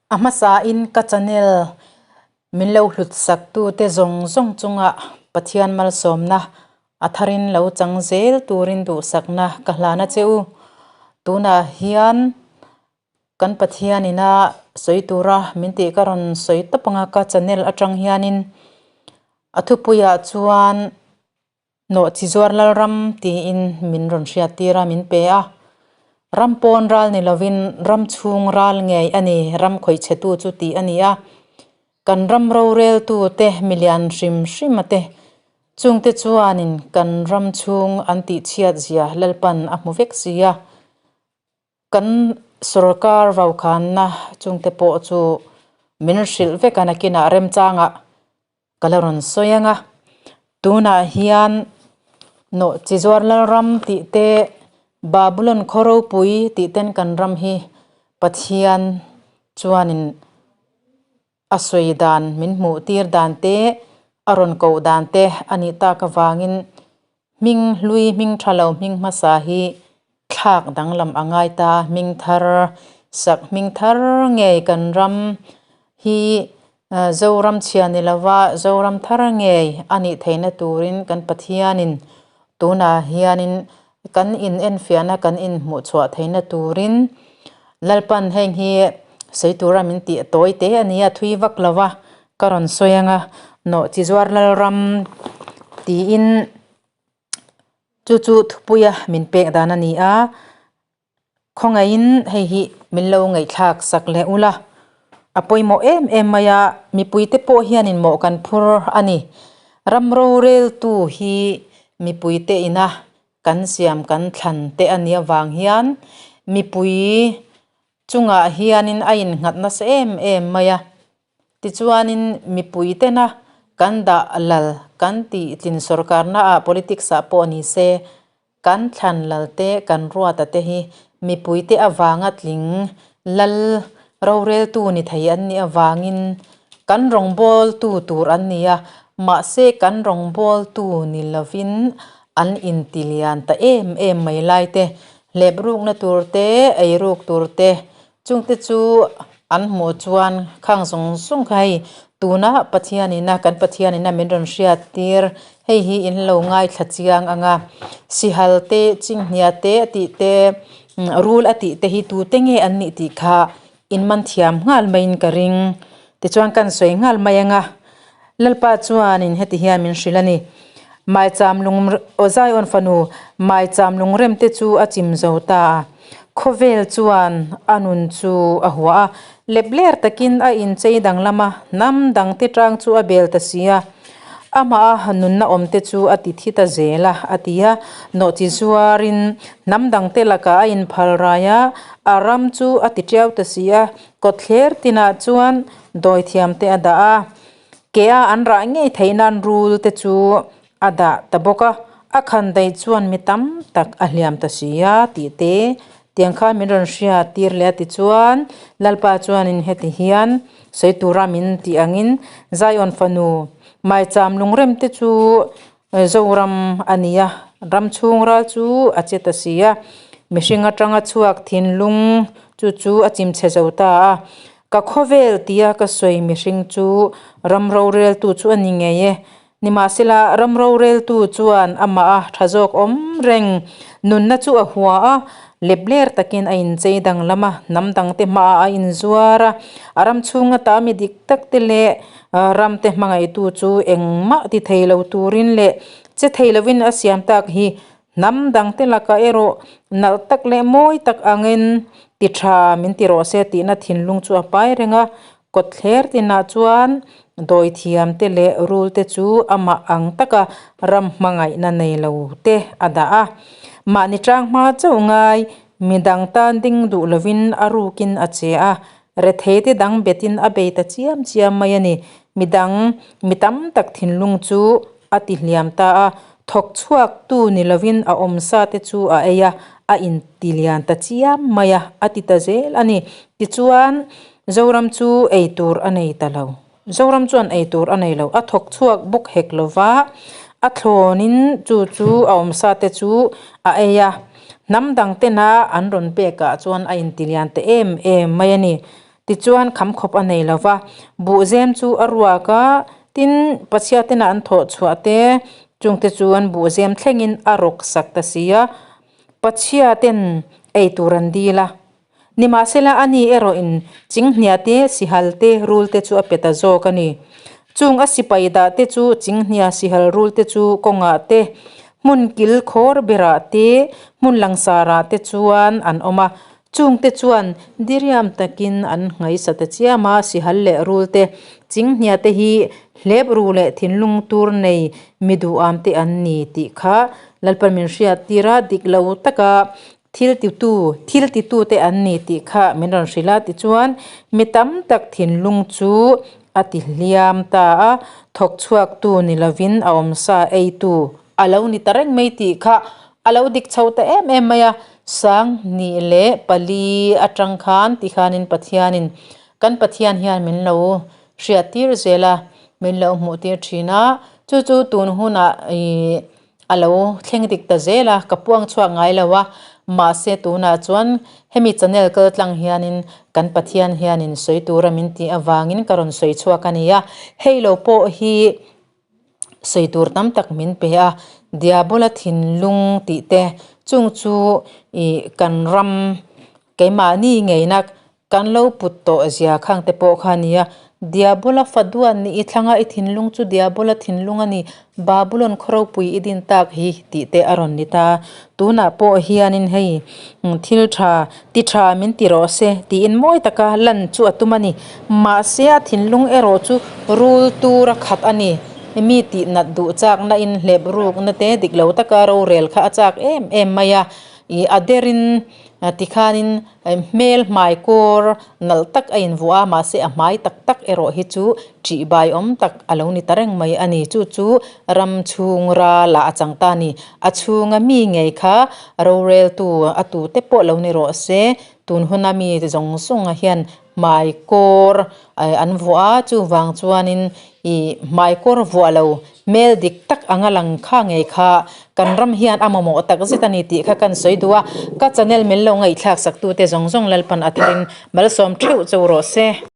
A hmasain ka channel min lo hlut sak tute zawng zawng chungah Pathian malsawmna a tharin lo chang zel turin duhsakna ka hlan a che u. Tunah hian kan Pathian ina sawi tura min tih ka rawn sawi tawp anga ka channel atang hianin a thupuiah chuan Nawh chi zuar Lalram tiin min rawn hriattir a, min pe a. Ram pawn ral ni lovin ram chhung ral ngei a ni, ram khawihchhetu chu tih a ni a. Kan ram roreltu te, milian hrim hrima te, chungte chuanin kan ram chhung an tihchhiat zia Lalpan a hmu vek si a. Kan sorkar vaukhanna chungte pawh chu min hrilh vek a, nakinah remchangah Ka la rawn sawi ang a, tunah hian nawh chi zuar Lalram tih te, Babulon khaw ropui tih ten kan ram hi Pathian chuanin a sawi dan min hmuh tir dan te, a rawn koh dan te a nih tak avangin hming hlui hming tha lo hming hmasa hi thlak danglam a ngai ta, hming thar sak hming thar ngei kan ram hi Zoram chhia ni lova Zoram thar ngei a nih theihna turin kan Pathianin tunah hianin kan in enfiahna kan inhmuh chhuah theihna turin Lalpan heng hi sawi tura min tih tawi te a ni a, thui vak lova ka rawn sawi ang a, nawh chi zuar Lalram tiin Chu chu thupuia min pek dan a ni a, khawngaihin hei hi min lo ngaihthlak sak leh ula, a pawimawh em em mai a, mipuite pawh hianin mawh kan phur a ni. Ram roreltu hi mipuite ina kan siam kan thlan te a nih avang hian mipui chungah hianin a innghat nasa em em mai a. Tichuanin mipui tena kan dah lal kan tih tlin sorkarna ah politics ah pawh ni se, kan thlan lal te kan ruata te hi mipui te avanga tling lal roreltu ni thei an nih avangin kan rawngbawltu tur an ni a, mahse kan rawngbawltu ni lovin an intilian ta em em mai lai te, hleprukna tur te, eiruk tur te Chungte chu an hmuh chuan khang zawng zawng kha hei tuna Pathianina kan Pathianina min rawn hriat tir hei hi in lo ngaithla chiang ang a, sihal te chinghnia te a tih te rul a tih te hi tute nge an nih tih kha in man thiam nghal maiin ka ring tichuan kan sawi nghal mai ang a, Lalpa chuanin heti hian min hrilh a ni, Maicham lung aw Zion fanu maicham lungrem te chu a chim zo ta a, khawvel chuan a nun chu a hua a, lepler takin a inchei danglam a, hnam dang te tang chu a bel ta si a, amah a nunna awm te chu a ti thi ta zel a, a ti a, nawhchi zuarin hnam dang te lakah a inphal rai a, a ram chu a ti tiau ta si a, Kawtthler tinah chuan dawithiam te a dah a, ke a an rah ngei theih nan rul te chu a dah ta bawk a, a khan daih chuan mi tam tak a hliam ta si a tih te tiang khan min rawn hria tir leh a tichuan Lalpa chuanin heti hian sawi tura min tih angin Zion fanu maicham lungrem te chu Zoram a ni a, ram chhung ral chu a che ta si a, mihring atanga chhuak thinlung chu chu a chim chhe zo ta a, ka khawvel tia ka sawi mihring chu ram roreltu chu a ni ngei e, nimahsela ram roreltu chuan amah a tha zawk awm reng, nunna chu a hua a, lepler takin a inchei danglam a, hnam dangte hmaah a inzuar a, a ram chhung ata mi dik tak te leh Ram te hmangaihtu chu engmah ti thei lo turin leh che thei lovin a siam tak hi hnam dang te lakah erawh nalh tak leh mawi tak angin ti tha min ti rawh se tihna thinlung chu a pai reng a. Kawtthler tinah chuan dawithiam te leh rul te chu amah ang taka ram hmangaihna nei lo te a dah a. Mahni tang hma chauh ngai midang tan ding duh lovin a rukin a che a. Rethei te dang betin a bei ta chiam chiam mai a ni. Midang, mi tam tak thinlung chu a ti hliam ta a, thawk chhuak tu ni lovin a awmsa te chu a ei a, a inti lian ta chiam mai a, a ti ta zel a ni. Tichuan, Zoram chu ei tur a nei ta lo. Zoram chuan ei tur a nei lo. A thawk chhuak bawk hek lova, a thlawnin chu chu a awmsa te chu a ei a. Hnam dang tena an rawn pekah chuan a intilian ta em em mai a ni. Tichuan khamkhawp a nei lo va, buhzem chu a ruak a, tin Pathiatena an thawh chhuah te chungte chu an buhzem thlengin a rawk sak ta si a, Pathiaten ei tur an dil a. Nimahsela a ni erawhin chinghnia te, sihal te, rul te chu a pe ta zawk a ni. Chung a sipai dah te chu chinghnia sihal rul te chu kawngah te, hmun kil khawr berah te, hmun langsarah te chuan an awm a. Chungte chuan diriam takin an nghaisa ta chiam a, sihal leh rul te, chinghnia te hi hlep ru leh thinlung tur nei mi duham te an ni tih kha Lalpan min hriat tir a, dik lo taka thil titu, thil titu te an ni tih kha min rawn hrilh a, tichuan mi tam tak thinlung chu a ti hliam ta a, thawk chhuaktu ni lovin a awmsa eitu a lo ni ta reng mai tih kha a lo dik chho ta em em mai a, Sanghnih leh pali atang khan tikhanin Pathianin kan Pathian hian min lo hriat tir zel a, min lo hmuh tir thin a, chu chu tun hunah ih a lo thleng dik ta zel a, ka puang chhuak ngai lo a, mahse tunah chuan hemi channel kal tlang hianin kan Pathian hianin sawi tura min tih avangin ka rawn sawi chhuak a ni a, hei lo pawh hi. Sawi tur tam tak min pe a, Diabola thinlung tih te chung chu ih kan ram keimahni ngeina kan lo put tawh zia khang te pawh kha a ni a, Diabola fa duan nih i thlang a, i thinlung chu Diabola thinlung a ni, Babulon khaw ropui i din tak hi tih te a rawn ni ta. Tunah pawh hianin hei thil tha ti tha min ti rawh se tiin mawi taka lan chu a tum a ni. Mahse a thinlung erawh chu rul tur a khat a ni. Mi tih nat duh chakna in hlep rukna te dik lo taka rorel kha a chak em em mai a. Ih a derin tikhanin hmel hmai kawr nalh tak a invuah a mahse a hmai tak tak erawh hi chu ṭih bai awm tak a lo ni ta reng mai a ni. Chu chu ram chhung ralah a chang ta a ni. A chhunga mi ngei kha roreltu a tute pawh lo ni rawh se, tun huna mi zawng zawng hian hmai kawr an vuah a, chuvang chuanin ih hmai kawr vuah lo hmel dik tak anga lang kha ngei kha kan ram hian a mamawh tak zet a ni tih kha kan sawi duh a, ka channel min lo ngaihthlak sak tute zawng zawng Lalpan a tharin malsawm theuh chauh rawh se.